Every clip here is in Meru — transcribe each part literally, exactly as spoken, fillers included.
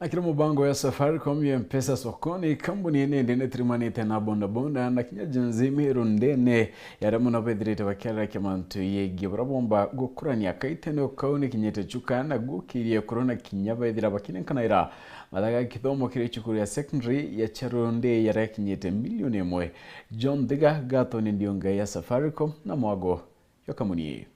Na kiri mubango ya Safaricom ya Mpesa Sokoni, kambuni ino indi nitirimanite na bodaboda na kinya Gen Z Meru ndene ya aria mono bethirite bakiaririkia mantu yegie buria bomba gukurania. Kaitene o kau nikinyite Chuka na gukirie kurona kinya bethira bakinenkanaira mathaga kithomo kiri cukuru ya secondary ya Charundi yaria kinyite milioni imwe. John Thiga, Gathoni Ndiunga ya Safaricom na mwago jwa kambuni ii.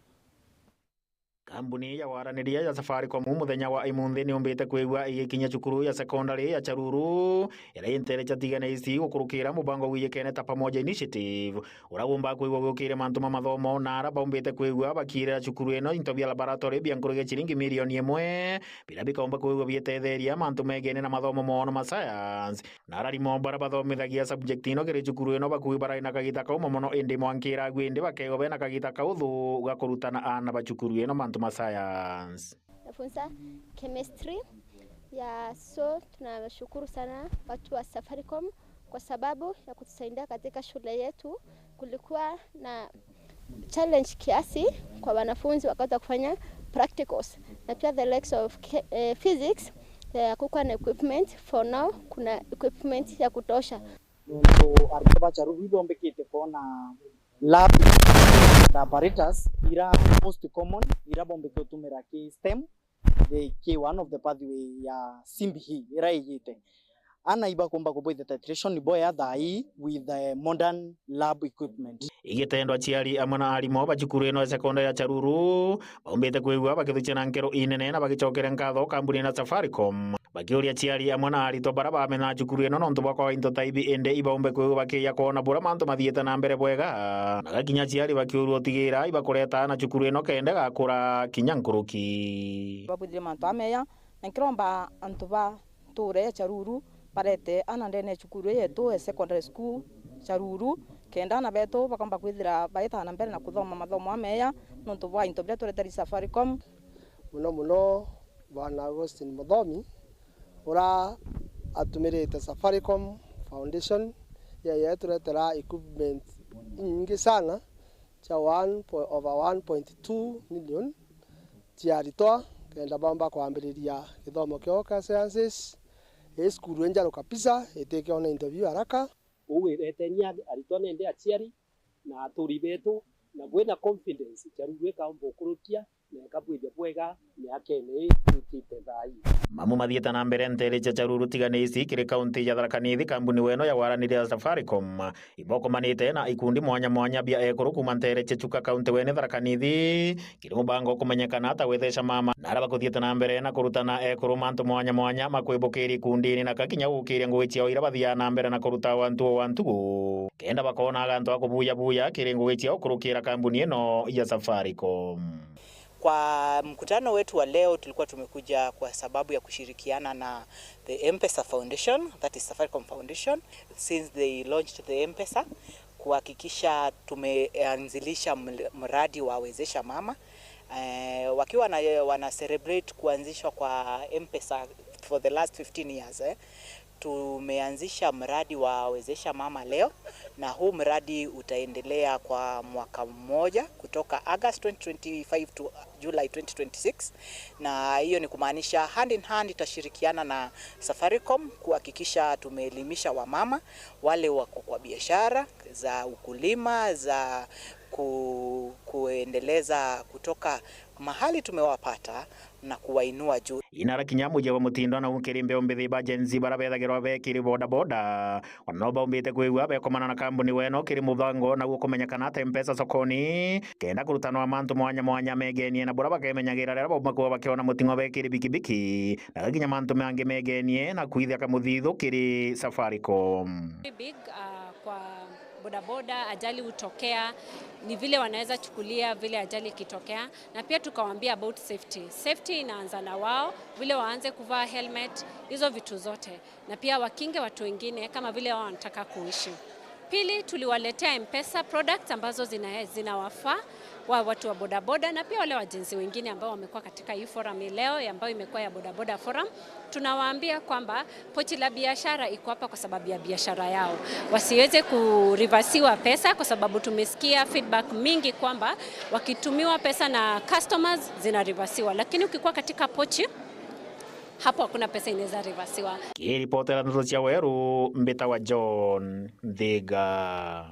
Kambuni ya waraniria ya Safaricom muthenya wa imunthi niumbite kwigua igikinya cukuru ya sekondari ya Charuru, iria intere cha Tigana East gukurukira mubango gwijikene ta Pamoja Initiative, uria umba kwigua gukiire mantu ma mathomo, na aria baumbite kwigua bakiirira cukuru ino into bia laboratory bia nkuruki ya ciringi milioni imwe, biria bikaumba kwigua bietetheria mantu megene na mathomo mono ma science. Na ararimu baria bathomithagia subject ino kiri cukuru ino bakuugi barai na kagita kauma mono, indi mwanka iragua indi bakeegwa bena kagita kauthu ga kurutana aana ba cukuru ino mantu ma science. Nafunza chemistry. Ya, so tunashukuru sana watu wa Safaricom kwa sababu ya kutusaidia katika shule yetu. Kulikuwa na challenge kiasi kwa wanafunzi wakati wa kufanya practicals, na pia the likes of ke- eh, physics, eh, hakukuwa na equipment. For now kuna equipment ya kutosha. Nontu arutwo ba Charuru ibombekite kwona lab na apparatus ira most common ira bombeke gutumira ki STEM, the ki one of the pathway ya C B E ira igite. Ana ibakumba kubwithia titration boya thaa ii with the modern lab equipment. Igitendo aciari amwe na arimu ba cukuru ino ya sekondari ya Charuru baumbite kwigua bakithukia na nkero inene na bagicokera nkatho kambuni na Safaricom, bakiuria aciari amwe na aritwa baria bamenyaa cukuru ino nontu bwa kwaga into ta ibi, indi ibaumbe kwigua bakiija kwona buria mantu mathiite na mbere bwega. Na gakinya aciari bakiurua utigira ibakureta na cukuru ino kenda gakura kinya nkuruki. Babwithire mantu ameya, na nkiromba antu ba ntuura ya Charuru barete ana ndene ya cukuru yetu ya secondary school Charuru, kenda ana betu bakomba kwithira baitaga na mbere na kuthoma mathomo ameya nontu bwa into biria tureteri Safaricom. Muno muno bwana Augustine Muthomi, ura atumirite Safaricom Foundation, yeye turetera equipment inyingi sana cha one po- over one point two million cia aritwa kenda bamba kwambiriria githomo kiao kia sciences. Ii cukuru injaru kabisa, itikiona into biu haraka. Uu iretenia aritwa nende aciari na aturi betu, na kwina confidence Charuru ikaumba ukurukia na ikabwithia bwega miakene ii yukite thaa ii. Mamu mathiite na mbere nteere cia Charuru Tigana East kiri kaunti ya Tharaka Nithi, kambuni weno ya waraniria ya Safaricom ibokomanite na ikundi mwanya mwanya bia ekuru kuuma nteere cia Chuka kaunti wene Tharaka Nithi, kiri mubango ukumenyekana ta Wethesha Mama, na aria bakuthiite na mbere na kurutana ekuru mantu mwanya mwanya ma kwibukiria ikundini na kakinya gukiria ngugi ciao iria bathiaga na mbere na kuruta wantu o wa ntugu, kenda bakonaga antu a kubuyabuya kiri ngugi ciao kurukira kambuni ino ya Safaricom. Kwa mkutano wetu wa leo tulikuwa tumekuja kwa sababu ya kushirikiana na the M-Pesa Foundation, that is Safaricom Foundation, since they launched the M-Pesa, kuhakikisha tumeanzilisha ml- mradi wa Wezesha Mama. Eh, wakiwa na, wana celebrate kuanzishwa kwa M-Pesa for the last fifteen years, eh, tumeanzisha mradi wa Wezesha Mama leo, na huu mradi utaendelea kwa mwaka mmoja kutoka August twenty twenty-five to July twenty twenty-six, na hiyo ni kumaanisha hand in hand tutashirikiana na Safaricom kuhakikisha tumeelimisha wamama wale wako kwa biashara za ukulima, za ku, kuendeleza kutoka mahali tumewapata na kuwainua juu. Inara kinya mujia wa mutindo na ukiri mbeu mbithi ba Gen Z bara bethagirwa bekiri boda boda, ona no baumbite kwigua bekomana na kambuni weno kiri mubango na gukumenyekana ta M-Pesa Sokoni, kenda kurutanwa mantu mwanya mwanya megenie na bura bakemenyagira riria bauma kuba bakiona muting'o bekiri bikibiki, na gakinya mantu mangi megenie na kwithia kamuthithu kiri Safaricom. Very big, uh, kwa bodaboda, ajali hutokea, ni vile wanaweza chukulia vile ajali ikitokea, na pia tukawaambia about safety. Safety inaanza na wao, vile waanze kuvaa helmet, hizo vitu zote, na pia wakinge watu wengine kama vile wao wanataka kuishi. Pili, tuliwaletea M-Pesa products ambazo zina, zinawafaa wa watu wa bodaboda na pia wale wajenzi wengine ambao wamekuwa katika hii forum hii leo ambayo imekuwa ya bodaboda forum. Tunawaambia kwamba pochi la biashara iko hapa kwa sababu ya biashara yao, wasiweze kurivasiwa pesa, kwa sababu tumesikia feedback mingi kwamba wakitumiwa pesa na customers zinarivasiwa, lakini ukikuwa katika pochi Hapo hakuna pesa inaweza reversiwa. Kiripotera ndeto cia Weru, mbitawa John Nthiga.